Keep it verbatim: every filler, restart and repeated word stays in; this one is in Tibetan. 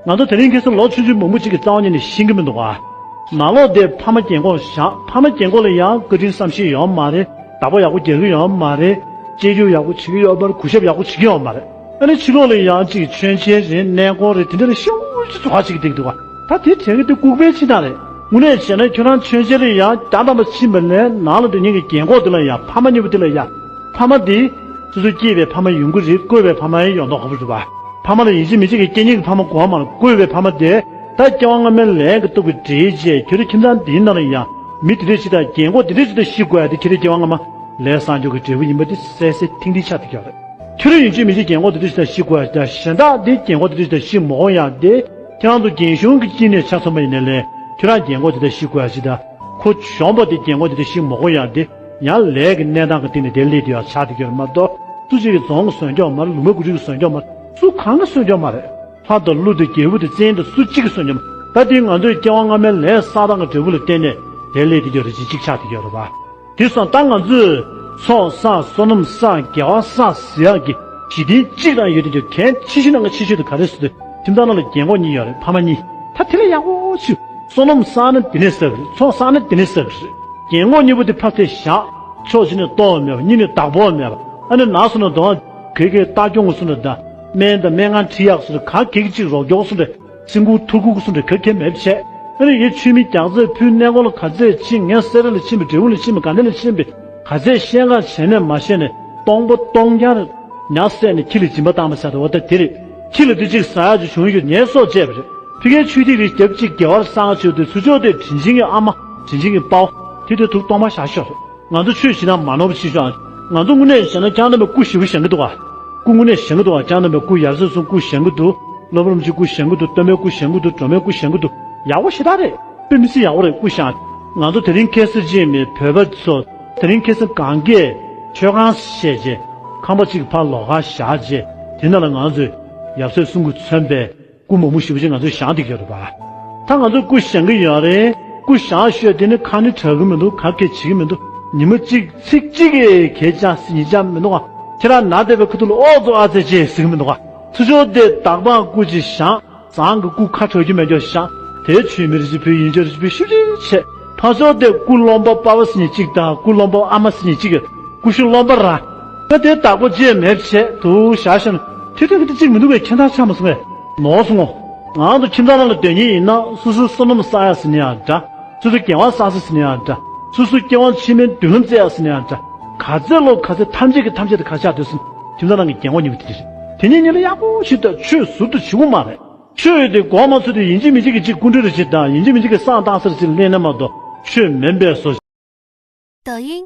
ང་ཚོ་དེ་རིང་ཁ་སང་ལོ་ཆུང་ཆུང་མང་པོ་ཅིག་གིས་རྩ་བ་ཉིད་ནས་ཤེས་ཀྱི་མི་འདུག་ག་ནང་ལོགས་དེ་ཕ་མ་རྒན་གོག་བཞག་ཕ་མ་རྒན་གོག་ལ་ཡང་བཀའ་དྲིན་བསམ་ཤེས་ཡོད་མ་རེད། བདག་པོ་ཡག་པོ་རྒྱག་གི་ཡོད་མ་རེད། གཅེས་འཇུག་ཡག་པོ་བྱེད་ཀྱི་ཡོད་མ་རེད། གུས་ཞབས་ཡག་པོ་བྱེད་ཀྱི་ཡོད་མ་རེད། ཨ་ནི་ཕྱི་ལོགས་ལ་ཡང་ཅིག་མཆོད་མཇལ་རེད། གནས་སྐོར་རེད། དེ་འདྲ་ལ་ཤུགས་ཆེ་འགྲོ་བ་བྱེད་ཀྱི་འདུག་ག་ད་དེ་དྲན་གྱི་དེ་ལྐུགས་པའི་ཕྱིར་ན་རེད། དངོས་གནས་བྱས་ན་ཁྱོད་རང་མཆོད་མཇལ་ལ་ཡང་བརྒྱ་ཐམ་པ་ཕྱིན་པ་ལས་ནང་ལ་སྡོད་མཁན་གྱི་རྒན་གོག་དེ་ལ་ཡང་ཕ་མ་གཉིས་པོ་དེ་ལ་ཡང་ཕ་མ་དེ་སོ་སོ་སྐྱེས་པའི་ཕ་མ་ཡོང་གི་རེད། བསྐོས་པའི་ཕ་མ་ཡང་ཡོང་མདོག་ཁ་པོ་རེད་པ། ཕ་མ་ལ་ཡིན་གཅིག་མིན་གཅིག་གི་སྐྱེ་མཁན་གྱི་ཕ་མ་དགོས་མ་རེད། བསྐོས་པའི་ཕ་མ་དེ་ད་སྐྱེ་བ་སྔ་མའི་ལས་ཀྱི་སྟོབས་ཀྱིས་འདྲེས་བྱས་ཁྱོད་རང་ཁྱིམ་ཚང་འདིའི་ནང་ལ་ཡང་མི་དེ་འདྲས་ཅིག་དང་རྒན་གོག་དེ་འདྲས་ཅིག་དང་ཤི་དགོས་ཡ་དེ་ཁྱེད་རང་སྐྱེ་བ་སྔ་མ་ལས་བསགས་འཇོག་གི་འབྲས་བུ་ཡིན་པ་དེ་གསལ་གསལ་ཐིང་ཐིང་ཆགས་བསྡད་ཀྱི་ཡོད་རེད། ཁྱོད་རང་ཡིན་གཅིག་མིན་གཅིག་རྒན་གོག་དེ་འདྲས་ཅིག་དང་ཤི་དགོས་ཡ་དང་གཞན་དག་དེ་རྒན་གོག་དེ་འདྲས་ཅིག་དང་ཤི་མ་དགོས་ཡ་དེ་ཁྱེད་རང་ཚོ་རྒན་གཞོན་གྱི་སྐྱེ་གནས་ཆགས་ཐུབ་པ་ཡིན་ནའི་ལས་ཁྱོད་རང་རྒན་གོག་དེ་དང་ཤི་དགོས་ཡ་ཅིག་དང་ཁོ་གཞོན་པ་དེ་རྒན་གོག་དེ་དང་ཤི་མ་དགོས་ཡ་དེ་ཡང་ལས་ཀྱི་གནས་སྟངས་ཀྱི་སྟེང་ནས་དེ་སླེབས་བསྡད་ཡོད་ཆགས་བསྡད་ཀྱི་ཡོད་རེད་མ་གཏོགས་སུ་གཅིག་གིས་རྫོང་གིས་བཟོས་ཀྱི་ཡོད་མ་རེད། ལུང་པ་དགུ་ཁྲི་གིས་བཟོས་ཀྱི་ཡོད་མ་རེད། སུ་གང་གིས་བཟོས་ཀྱི་ཡོད་མ་རེད། ལྷ་དང་ཀླུ་དང་རྒྱལ་བུ་དང་བཙན་དང་སུ་གཅིག་གིས་བཟོས་ཀྱི་ཡོད་མ་རེད། ད་དེ་ང་ཚོའི་སྐྱེ་བ་སྔ་མའི་ལས་བསགས་སྟངས་ཀྱི་འབྲས་བུ་ལ་བརྟེན་ནས་དེ་སླེབས་བསྡད་ཀྱི་ཡོད་རེད། ཅིག་ཅིག་ཆགས་བསྡད་ཀྱི་ཡོད་རེད་པ། དེ་སོང་ཙང་ད་ང་ཚོས་ཚོགས་བསགས་བསོད་ནམས་བསགས་དགེ་བ་བསགས་ཟེར་ཡག་གི་གཞི་རྟེན་གཅིག་རང་ཡོད་དེ་ཅོ་གན་ཆེ་ཤོས་ནང་གི་ཆེ་ཤོས་དེ་ག་རེ་ཟེར་དུས་ཁྱིམ་ཚང་ནང་ལ་རྒན་གོག་གཉིས་ཡོད་རེད། ཕ་མ་གཉིས། ད་དེ་ལས་ཡག་པོ་ཆུ་བསོད་ནམས་བསགས་ན་དེ་ནས་བསགས་རེད། ཚོགས་བསགས་ན་དེ་ནས་བསགས་རེད། རྒན་གོག་གཉིས་པོ་དེ་ཕར་ཚད་བཞག་ཕྱོགས་གཅིག་ནས་གཏོང་བ་མེད་པ་གཉིས་ནས་བདག་པོ་བ་མེད་པ་ཨ་ནི་ན་སོང་ན་དོ་ག་གེ་གེ་ལྟ་སྐྱོང་གི་སུ་འདྲ་ད་སྨན་དང་སྨན་ཁང་ཁྲིད་ཡག་སུ་འདྲ་ག་གེ་གེ་གཅིག་རོགས་སྐྱོར་སུ་འདྲ། སེམས་ཁུར་ཐུགས་ཁུར་གསུམ་དེ་ག་གེ་མེད་བྱས། ཨ་ནི་ཡེ་ཆུ་མིག་རྒྱག་རྩེ་ཕུལ་གནས་སྐོར་ལ་ག་ཚད་ཕྱིན། ངས་སེ་ར་ལ་ཕྱིན་པའི་འབྲས་སྤུངས་ལ་ཕྱིན་པའི་དགའ་ལྡན་ལ་ཕྱིན་པའི་ག་ཚད་བཤད་ག་བྱས་ནས་མ་བཤད་ནས་སྟོང་པ་སྟོང་རྐྱང་ཉ་བསད་ནས་ཁྱི་ལ་སྦྱིན་པ་བཏང་པ་ཟེར་ཏེ་འོ་ད་དེ་རེད། ཁྱི་ལ་དེ་གཅིག་ཟ་ཡག་ཅིག་བྱུང་ཡོད་ངལ་གསོ་བྱས་པ་རེད། ཕ་གིའི་ཆུ་ཐིགས་རེ་རྒྱབ་གཅིག་དགེ་བར་བསགས་ཆོག་དེ་ཚུར་ཕྱོགས་དེ་དྲིན་ཆེན་གྱི་ཨ་མ་དྲིན་ཆེན་གྱི་དཔའ་བོ་དེ་དེ་དུག་སྟོང་པ་བཞག་ཤོག་ང་ཚོ་ཆོས་བྱེད་སྟངས་མ་ནོར་བ་བྱེད་ཤོག་ང་ཚོ་དངོས་གནས་བྱས་ན་སྐྱབས་གནས་པའི་སྐུ་ཞེ་པོ་བཞེངས་ཀྱི་འདུག་ག་སྐུ་དངོས་གནས་བཞེངས་ཀྱི་འདུག་ག་སྐྱབས་གནས་པའི་སྐུ་ཡར་སེ་གསུམ་སྐུ་བཞེངས་ཀྱི་འདུག་སློབ་དཔོན་རིན་པོ་ཆེའི་སྐུ་བཞེངས་ཀྱི་འདུག་སྟོན་པའི་སྐུ་བཞེངས་ཀྱི་འདུག་སྒྲོལ་མའི་སྐུ་བཞེངས་ཀྱི་འདུག་ཡག་པོ་ཞེ་དྲག་རེད། དཔེ་མི་སྲིད་ཡག་པོ་རེད། སྐུ་བཞེངས། ང་ཚོ་དེ་རིང་ཁ་སང་ཅིག་མི་བོད་པ་ཚོ་དེ་རིང་ཁ་སང་གང་གས་མཆོད་ཁང་བཤད་རྗེས་ཁང་པ་གཅིག་ཕར་ལོགས་ཀ་བཞག་རྗེས་དེ་ནང་ལ་ང་ཚོས་ཡབ་སྲས་གསུམ་གྱིས་མཚོན་པའི་སྐུ་མང་པོ་ཞེ་པོ་ཅིག་ང་ཚོས་བཞེངས་བསྡད་ཀྱི་ཡོད་རེད་པ། ད་ང་ཚོས་སྐུ་བཞེངས་ཀྱི་ཡོད་རེད། སྐུ་བཞེངས་ཤོས་དེ་ནི་ཁ་ནི་གྲག་གི་མི་འདུག་ག་གེ་བྱེད་ཀྱི་མི་འདུག་ཉི་མ་གཅིག་ཚིག་གཅིག་གིས་གད་རྒྱག་ཟེར་ཉན་རྒྱག་མི་འདུག་ག་ཁྱེད་རང་ན་བསྡད་པའི་ཁ་ཐུག་ལ་ཨོ་ཙོ་ཨ་ཙེ་ཅེས་ཟེར་གྱི་མི་འདུག་ག་ཚུར་ཕྱོགས་དེ་བདག་པོའི་སྐུ་ཅིག་བཞེངས། བཟང་གི་སྐུ་ཁ་གྲག་རྒྱུ་མེད་རྒྱུ་བཞེངས། དེའི་ཆོས་མི་རིགས་ཅིག་བོད་ཡིན་ཆོས་རིགས་བོད་ཤུགས་ཆེ་ཆེ། ཕར་ཕྱོགས་དེ་སྐུ་རློན་པ་པ་ཕ་ཟེར་ཉན་གཅིག་དང་སྐུ་རློན་པ་ཨ་མ་ཟེར་ཉན་གཅིག་གི་སྐུ་ཞབས་རློན་པ་རང་། ད་དེ་བདག་པོ་རྗེས་མེད་བྱས་དུ་བཞག་ཤོག་ན་དེ་དུས་ཀྱི་དེ་གཅིག་མི་འདུག་གས་ཁྱད་མཚར་ཆགས་མ་སོང་ངས། ནོར་སོང་ངོ་། ང་ཚོ་ཁྱིམ་ཚང་ནང་ལ་སྡོད་མཁན་ཡིན་ན་སོ་སོའི་བསོད་ནམས་བསགས་ཡག་ཟེར་ནས་ཡང་འདྲ། སོ་སོའི་དགེ་བ་བསགས་ས་ཟེར་ནས་ཡང་འདྲ། སོ་སོའི་སྐྱེ་བ་ཕྱི་མའི་མདུན་ལམ་བཙལ་ཡག་ཟེར་ནས་ཡང་འདྲ། ག་ཚད་ལོ་ག་ཚད་ཐམས་ཅད་ཀྱི་ཐམས་ཅད་དེ་ག་ཆགས་འདུག་ཟེར་ན་ཁྱིམ་ཚང་ནང་གི་རྒན་གོག་གཉིས་པོ་དེ་རེད། དེ་གཉིས་གཉིས་ལ་ཡག་པོ་ཞིག་ལྟ་ཆོས་ཟུར་དུ་བྱེད་དགོས་མ་རེད། ཆོས་ཡོད་དེ་གོ་མ་ཚོད་དེ་ཡིན་གཅིག་མིན་གཅིག་གི་གཅིག་སྐུ་མགྲོན་རེ་བྱེད་དང་ཡིན་གཅིག་མིན་གཅིག་གི་བསང་བཏང་ས་རེ་བྱེད་ལེན་ན་མ་གཏོགས་ཆོས་མིན་པས་སོ། 抖音